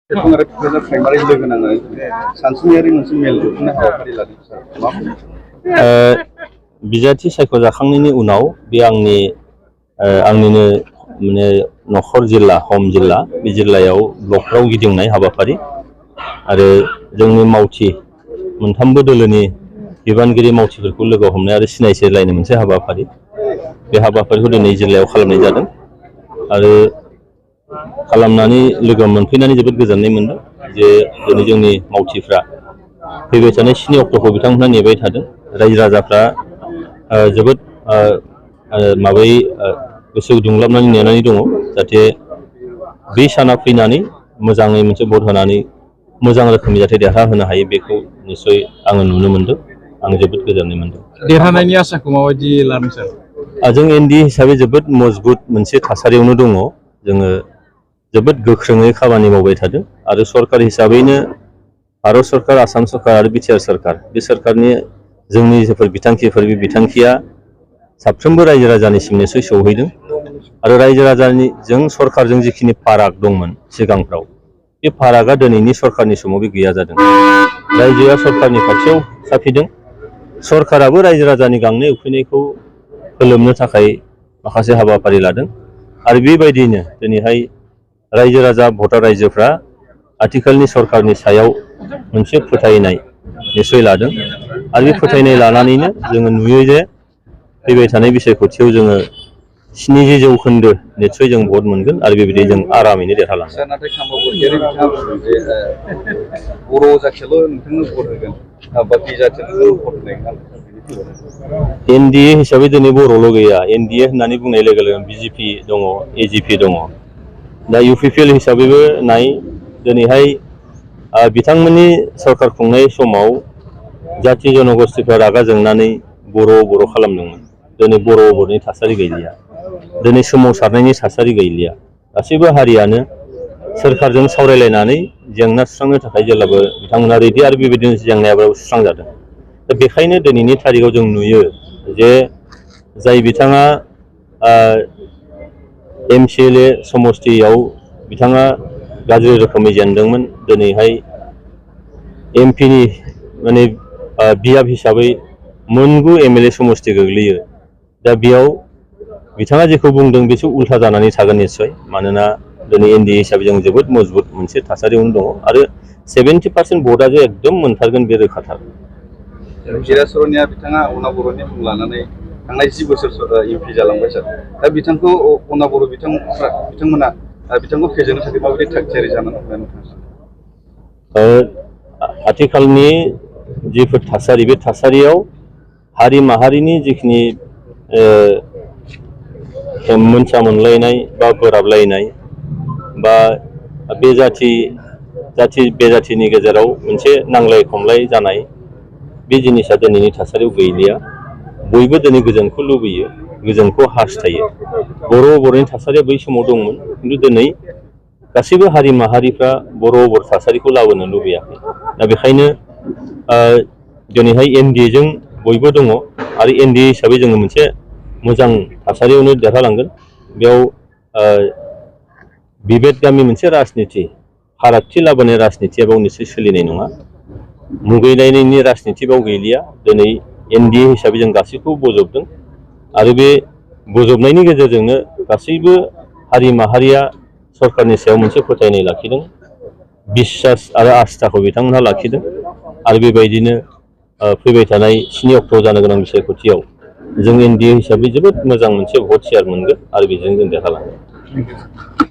आरो क'क्राझार प्राइमारि लोगो नांनानै सानसुनियारि मोनसे मेल जथुमनाय हाबाफारि लादों सार मा बिजाथि सायख'जाखांनायनि उनाव बे आंनिनो माने नखर जिल्ला हम जिल्ला बे जिल्लायाव ब्लकफ्राव गिदिंनाय हाबाफारि आरो जोंनि मावथि मोनथामबो दोलोनि बिबानगिरि मावथिफोरखौ लोगो हमनाय आरो सिनायथि लायनाय मोनसे हाबाफारि बे हाबाफारिखौ दिनै जिल्लायाव खालामनाय जादों आरो खालामनानै लोगो मोनफैनानै जोबोद गोजोननाय मोनदों जे दिनै जोंनि मावथिफ्रा फैबाय थानाय 7 अक्ट'खौ बिथांमोनहा नेबाय थादों रायजो राजाफ्रा जोबोद माबायै गोसो दुंलाबनानै नेनानै दङ जाहाथे बे साना फैनानै मोजाङै मोनसे भट होनानै मोजां रोखोमनि जाहाथे देरहाहोनो हायो बेखौ निस्सय आङो नुनो मोनदों आं जोबोद गोजोननाय मोनदों। देरहानायनि आसाखौ माबायदि लादों सार? जों एनडिए हिसाबै जोबोद मजबुत मोनसे थासारियावनो दङ जोङो जोबोद गोख्रोङै खामानि मावबाय थादों आरो सरकार हिसाबैनो भारत सरकार आसाम सरकार आरो बिटिआर सरकार बे सरकारनि जोंनि जेफोर बिथांखिफोर बे बिथांखिया साफ्रोमबो रायजो राजानिसिम निस्सय सौहैदों आरो रायजो राजानि जों सरकारजों जिखिनि फाराग दंमोन सिगांफ्राव बे फारागा दिनैनि सरकारनि समाव बे गैया जादों। रायजोआ सरकारनि खाथियाव साफिदों सरकाराबो रायजो राजानि गांनाय उखैनायखौ फोलोमनो थाखाय माखासे हाबाफारि लादों आरो बेबायदियैनो दिनैहाय रायजो राजा भटार रायजोफ्रा आथिखालनि सरकारनि सायाव मोनसे फोथायनाय निस्सय लादों आरो बे फोथायनाय लानानैनो जोङो नुयो जे फैबाय थानाय बिसायख'थियाव जोङो 70% निस्सय जों भट मोनगोन आरो बेबायदि जों आरामैनो देरहालांगोन। सार नाथाय खामाव बरगयारि बिथाङा बुंदों जे बर' जाथियाल' नोंथांनो भट होगोन बाखि जाथियानो भट होनाय नङा। एनडिए हिसाबै दिनै बर'ल' गैया एनडिए होननानै बुंनाय लोगो लोगो बिजेपि दङ एजिपि दङ दा इउपिपिएल हिसाबैबो नाय दिनैहाय बिथांमोननि सरकार खुंनाय समाव जाथि जनगोष्ठीफ्रा रागा जोंनानै बर' खालामदोंमोन दिनै बर'नि थासारि गैलिया दिनै सोमावसारनायनि थासारि गैलिया गासैबो हारियानो सोरखारजों सावरायलायनानै जेंना सुस्रांनो थाखाय जेब्लाबो बिथांमोना रेडि आरो बेबायदिनो जेंनायाबो सुस्रांजादों दा बेखायनो दिनैनि थारिखआव जों नुयो जे जाय बिथाङा एमसिएलए समस्तियाव बिथाङा गाज्रि रोखोमै जेनदोंमोन दिनैहाय एमपिनि माने बियाब हिसाबै मोनगु एमएलए समस्ति गोग्लैयो दा बेयाव बिथाङा जेखौ बुंदों बेसो उल्था जानानै थागोन निस्सय मानोना दिनै एनडिए हिसाबै जों जोबोद मजबुत मोनसे थासारियावनो दङ आरो 70% भटआ जे एकदम मोनथारगोन बे रोखाथार। हिरासरनिया बिथाङा अना बर'नि मुं लानानै थांनाय 10 बोसोर एमपि जालांबाय सार दा बिथांखौ अना बर' बिथांमोना बिथांखौ फेजेननो थाखाय माबायदि थागथियारि जानानै दं नोंथाङा? आथिखालनि जिफोर थासारि बे थासारियाव हारि माहारिनि जिखिनि मोनसा मोनलायनाय बा बोराबलायनाय बा बे जाथिनि गेजेराव मोनसे नांलाय खमलाय जानाय बे जिनिसा दिनैनि थासारियाव गैलिया बयबो दिनै गोजोनखौ लुबैयो गोजोनखौ हास्थायो बर'नि थासारिया बै समाव दंमोन खिन्थु दिनै गासैबो हारि माहारिफ्रा बर' थासारिखौ लाबोनो लुबैयाखै दा बेखायनो दिनैहाय एनडिएजों बयबो दङ आरो एनडिए हिसाबै जोङो मोनसे मोजां थासारियावनो देरहालांगोन बेयाव बिबेदगामि मोनसे राजनिति फारागथि लाबोनाय राजनितिया बेयाव निस्सय सोलिनाय नङा मुगैलायनायनि राजनिति बेयाव गैलिया दिनै एनडिए हिसाबै जों गासैखौबो बजबदों आरो बे बजबनायनि गेजेरजोंनो गासैबो हारि माहारिया सरकारनि सायाव मोनसे फोथायनाय लाखिदों बिसास आरो आस्थाखौ बिथांमोनहा लाखिदों आरो बेबायदिनो फैबाय थानाय 7 अक्ट'आव जानो गोनां बिसायख'थियाव जों एनडिए हिसाबै जोबोद मोजां मोनसे भट शेयार मोनगोन आरो बेजों जों देरहालांगोन।